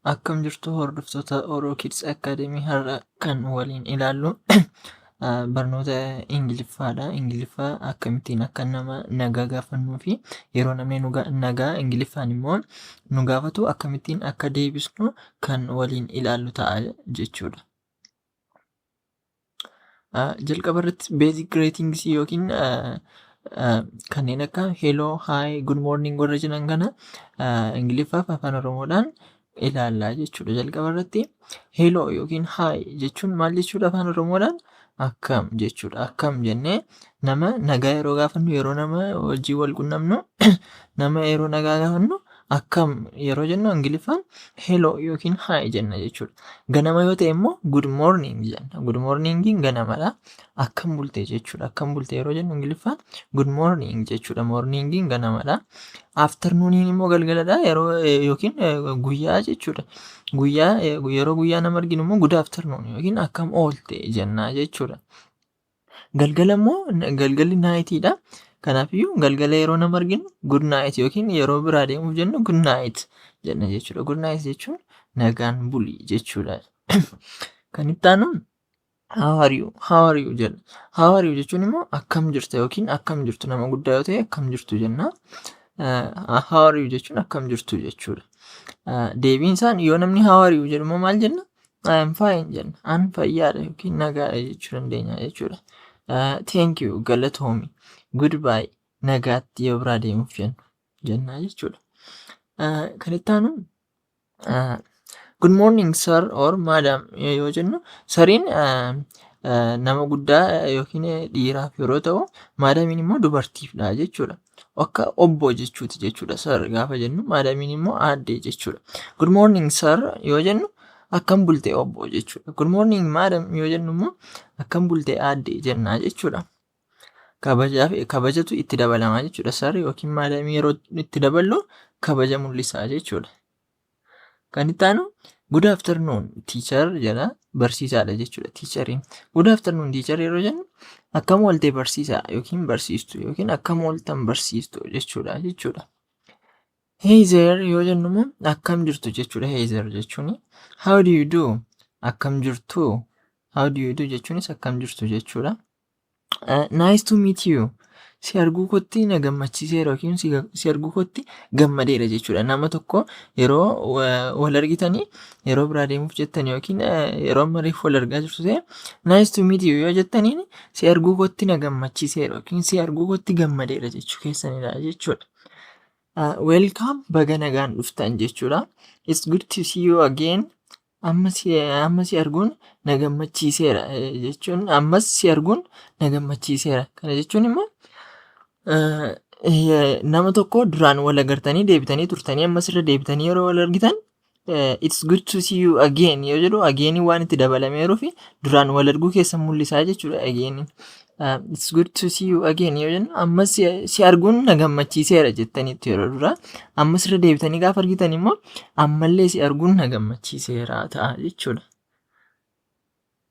Akkam jirtu, hordoftoota Oro Kids Academy? Har'a kan waliin ilaallu barnoota Ingiliffaadha. Ingiliffaa akkamittiin akka nama nagaa gaafannuu fi yeroo namni nagaa Ingiliffaan immoo nu gaafatu akkamittiin akka deebisnu kan waliin ilaallu ta'a jechuudha. Jalqaba irratti basic greetings yookiin kanneen akka hello, hi, good morning warra jedhan kana Ingiliffaaf Afaan Oromoodhaan ilaallaa jechuudha. Jalqaba irratti hello yookiin hi jechuun maal jechuudha afaan Oromoodhaan? Akkam jechuudha. Akkam jennee nama nagaa yeroo gaafannu, yeroo nama wajjin wal qunnamnu, nama yeroo nagaa gaafannu akkam yeroo jennu Ingiliffaan hello yookiin hi jenna jechuudha. Ganama yoo ta'e immoo good morning jenna. Good morningiin ganamadha. Akkam bulte jechuudha. Akkam bulte yeroo jennu Ingiliffaan good morning jechuudha. Morningiin ganamadha. Afternooniin immoo galgaladha yeroo yookiin guyyaa jechuudha. Guyyaa yeroo guyyaa nama arginu immoo good afternoon yookiin akkam oolte jenna jechuudha. Galgala immoo galgalli nightiidha. Kanaafiyyuu galgala yeroo nama arginu good night yookiin yeroo biraa deemuuf jennu good night jenna jechuudha. Good night jechuun nagaan buli jechuudha. Kan itti aanu how are you, how are you jenna. How are you jechuun immoo akkam jirta yookiin akkam jirtu, nama guddaa yoo ta'e akkam jirtu jenna. How are you jechuun akkam jirtu jechuudha. Deebiin isaan yoo namni how are you jedhu immoo maal jenna? I am fine jenna. An fayyaadha yookiin nagaadha jechuu dandeenya jechuudha. Thank you, galatoomi. Goodbye, nagaatti yoo biraa deemuuf jennu jenna jechuudha. Kan itti aanu good morning sir or madam yoo jennu, siriin nama guddaa yookiin dhiiraaf yeroo ta'u, madamiin immoo dubartiifdha jechuudha. Akka obbo jechuuti jechuudha sir gaafa jennu, madamiin immoo aaddee jechuudha. Good morning sir yoo jennu akkam bulte obbo jechuudha. Good morning madam yoo jennu immoo akkam bulte aaddee jennaa jechuudha. Kabajaaf kabajatu itti dabalamaa jechuudha. Sir yookiin madamii yeroo itti daballu kabaja mul'isaa jechuudha. Kan itti aanu good afternoon teacher jedha, barsiisaadha jechuudha teacheriin. Good afternoon teacher yeroo jennu akkam oolte barsiisaa yookiin barsiistuu yookiin akkam ooltan barsiistuu jechuudha. Hey there yoo jennu immoo akkam jirtu jechuudha hey there jechuuni. How do you do, akkam jirtu. How do you do jechuunis akkam jirtu jechuudha. Nice to meet you, si arguu kootti na gammachiiseera yookiin si arguu kootti gammadeera jechuudha. Nama tokko yeroo wal argitanii yeroo biraa deemuuf jettanii yookiin yeroo amma reefu wal argaa jirtu ta'e, nice to meet you yoo jettaniin si arguu kootti na gammachiiseera yookiin si arguu kootti gammadeera jechuu keessanidha jechuudha. Welcome, baga nagaan dhuftan jechuudha. It's good to see you again. Amma si arguun na gammachiiseera jechuun ammas si arguun na gammachiiseera. Kana jechuun immoo nama tokko duraan wal agartanii deebitanii turtanii ammas irra deebitanii yeroo wal argitan it's good to see you again yoo jedhu, again waan itti dabalameeruu fi duraan wal arguu keessan mul'isaa jechuudha again. It's good to see you again yoo jennu ammas si arguun na gammachiiseera jettaniitu yeroo duraa, ammas irra deebitanii gaafa argitan immoo ammallee si arguun na gammachiiseera ta'a jechuudha.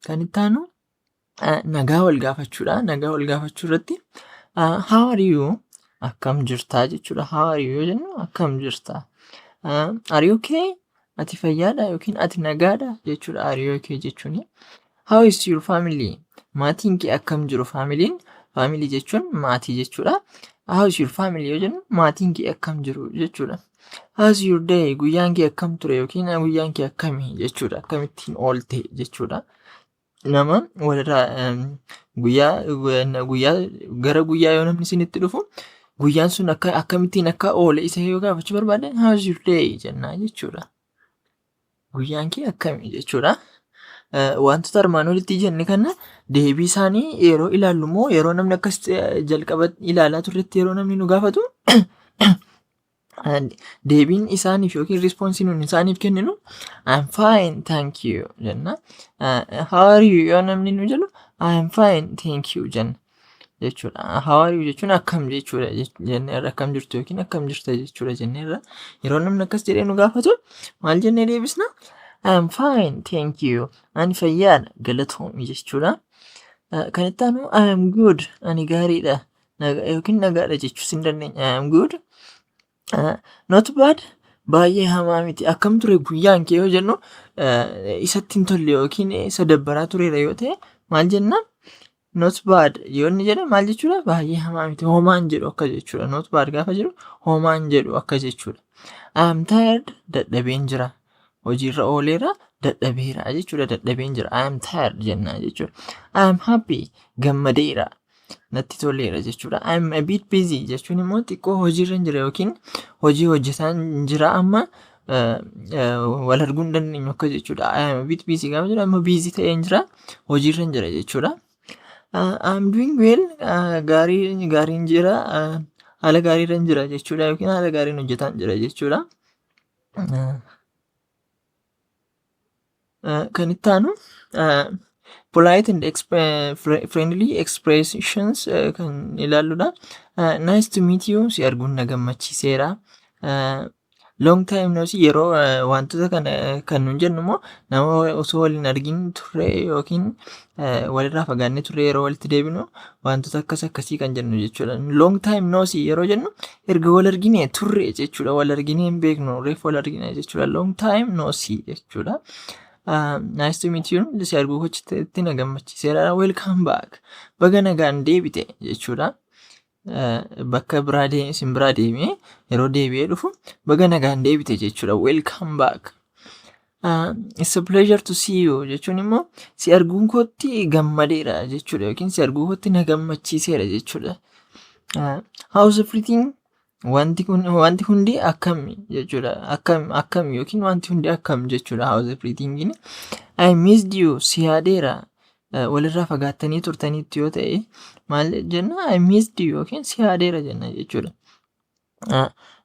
Kan itti aanu nagaa wal gaafachuudha. Nagaa wal gaafachuu irratti how are you, akkam jirtaa jechuudha. How are you yoo jennu akkam jirtaa. Are you okay, ati fayyaadha yookiin ati nagaadha jechuudha are you okay jechuuni. How is your family? Maatiin kee akkam jiru? Familyn, family jechuun maatii jechuudha. How is your family yoo jennu maatiin kee akkam jiru jechuudha. How's your day? Guyyaan kee akkam ture yookiin guyyaan kee akkami jechuudha. Akkamittiin oolte jechuudha. Nama walirraa guyyaa guyyaa gara guyyaa yoo namni isinitti dhufu guyyaan sun akka akkamittiin akka oole isa yoo gaafachuu barbaaddan how's your day jennaa jechuudha. Guyyaan kee akkami jechuudha. Wantoota armaan olitti jenne kana deebii isaanii yeroo ilaallu immoo, yeroo namni akkas jalqaba ilaalaa turretti yeroo namni nu gaafatu, deebiin isaaniif yookiin responseiin nuti isaaniif kenninu I'm fine, thank you jenna. How are you yoo namni nu jedhu I'm fine, thank you jenna jechuudha. How are you jechuun akkam jechuudha jenneerra, akkam jirtu yookiin akkam jirta jechuudha jenneerra. Yeroo namni akkas jedhee nu gaafatu maal jennee deebisna? I'm fine, thank you. Ani fayyaadha, galatoomi jechuudha. Kan itti aanu I am good, ani gaariidha yookiin nagaadha jechuus hin dandeenya. I am good. Not bad, Baay'ee hamaa miti. Akkam ture guyyaan kee yoo jennu, isatti hin tolle yookiin isa dabbaraa tureera yoo ta'e maal jenna? Not bad yoo inni jedhe maal jechuudha? Baay'ee hamaa miti. Homaan jedhu akka jechuudha. Not bad gaafa jedhu homaan jedhu akka jechuudha. I am tired, dadhabeen jira. Hojiirra ooleera, dadhabeera jechuudha. Dadhabeen jira. I am tired jenna jechuudha. I am happy, gammadeera. Natti toleera jechuudha. I am a bit busy jechuun immoo xiqqoo hojiirra jira yookiin hojii hojjetaan jira, amma wal arguu hin dandeenyu akka jechuudha. I am a bit busy gaafa jedhu amma busy ta'een jira, hojiirra jira jechuudha. I am doing well, gaarii gaariin jira, haala gaariirra jira jechuudha yookiin haala gaariin hojjetaan jira jechuudha. Kan itti aanu polite and friendly expressions kan ilaalludha. Nice to meet you, si arguun na gammachiiseera. Long time no see, yeroo wantoota kana kan nun jennu immoo nama osoo wal hin argin turre yookiin walirraa fagaannee turre yeroo walitti deebinu wantoota akkas akkasii kan jennu jechuudha. Long time no see yeroo jennu erga wal argine turre jechuudha. Wal arginee hin beeknu, reefu wal argine jechuudha. Long time no see jechuudha. Nice to meet you, si arguu kootti na gammachiiseera. Welcome back, baga nagaan deebite jechuudha. Bakka biraa isin biraa deemee yeroo deebi'ee dhufu baga nagaan deebite jechuudha. Welcome back. It's a pleasure to see you jechuun immoo si arguun kootti gammadeera jechuudha yookiin si arguu kootti na gammachiiseera jechuudha. How's everything? Wanti kun wanti hundi akkami jechuudha. Akkam akkam yookiin wanti hundi akkam jechuudha. How's everything? I missed you, si yaadeera. Walirraa fagaattanii turtaniitti yoo ta'e maal jenna? I missed you yookiin si yaadeera jenna jechuudha.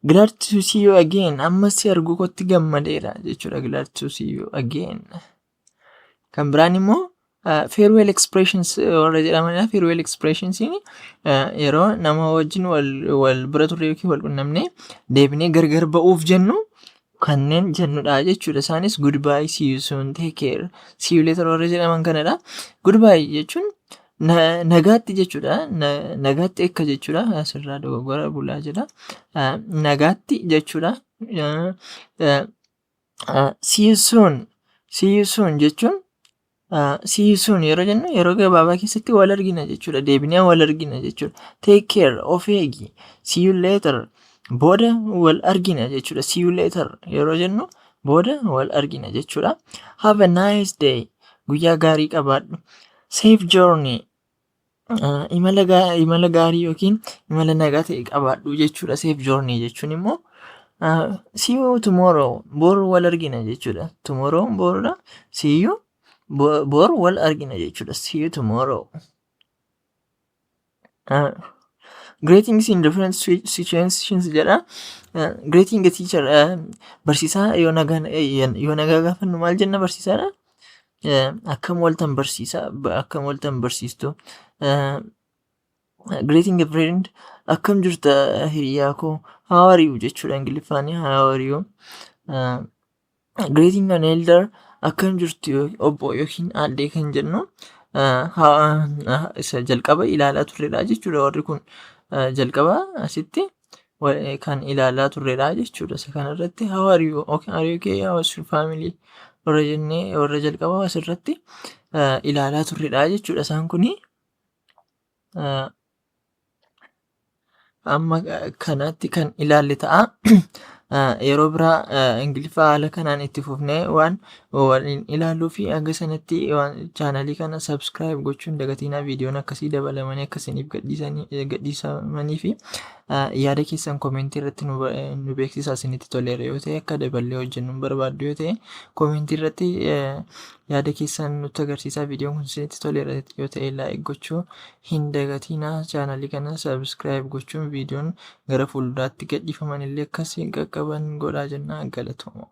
Glad to see you again, ammas si arguu kootti gammadeera jechuudha. Glad to see you again. Kan biraan immoo farewell expressions warra jedhamanidha. Farewell expressions yeroo nama wajjin wal bira turre yookiin wal qunnamnee deebinee gargar ba'uuf jennu kanneen jennudha jechuudha. Isaanis goodbye, see you soon, take care, see you later warra jedhaman kanadha. Goodbye jechuun nagaatti jechuudha. Nagaatti akka jechuudha. Asirraa dogoggora bulaa jedha. Nagaatti jechuudha. See you soon. See you soon jechuun, see you soon yeroo jennu yeroo gabaabaa keessatti wal argina jechuudha. Deebinee wal argina jechuudha. Take care, of eegi. See you later, booda wal argina jechuudha. See you later yeroo jennu booda wal argina jechuudha. Have a nice day, guyyaa gaarii qabaadhu. Safe journey, imala gaarii yookiin imala nagaa ta'e qabaadhu jechuudha. Safe journey jechuun immoo see you tomorrow, boru wal argina jechuudha. Tomorrow borudha. See you, boru wal argina jechuudha. See you tomorrow. Greetings in different situations jedha. Greeting a teacher, barsiisaa yoo nagaa gaafannu maal jenna barsiisaadha? Akkam ooltan barsiisaa, akkam ooltan barsiistuu. Greeting a friend, akkam jirta hiriyaa koo, how are you jechuudha Ingiliffaan, how are you. Greeting an elder, akkam jirtu obbo yookiin aaddee kan jennu isa jalqaba ilaalaa turredha jechuudha. Warri kun jalqaba asitti kan ilaalaa turredha jechuudha. Isa kanarratti how are you, okay, are you okay, how is your family warra jennee warra jalqaba asirratti ilaalaa turredha jechuudha. Isaan kuni amma kanatti kan ilaalle ta'a. Yeroo biraa Ingiliffa haala kanaan itti fufnee waan waliin ilaaluu fi hanga sanatti waan chaanalii kana subscribe gochuun dagatinaa. Viidiyoon akkasii dabalamanii akkasiniif gadhiisamanii fi yaada keessan koomentii irratti nu beeksisaa. Isinitti toleera yoo ta'e, akka daballee hojjennu barbaaddu yoo ta'e, koomentii irratti yaada keessan nutti agarsiisaa. Viidiyoon kun isinitti toleera yoo ta'e like gochuu hin dagatinaa. Chaanalii kana subscribe gochuun viidiyoon gara fuulduraatti gadhiifaman illee akkasiin qaqqaban godhaa jennaa. Galatooma.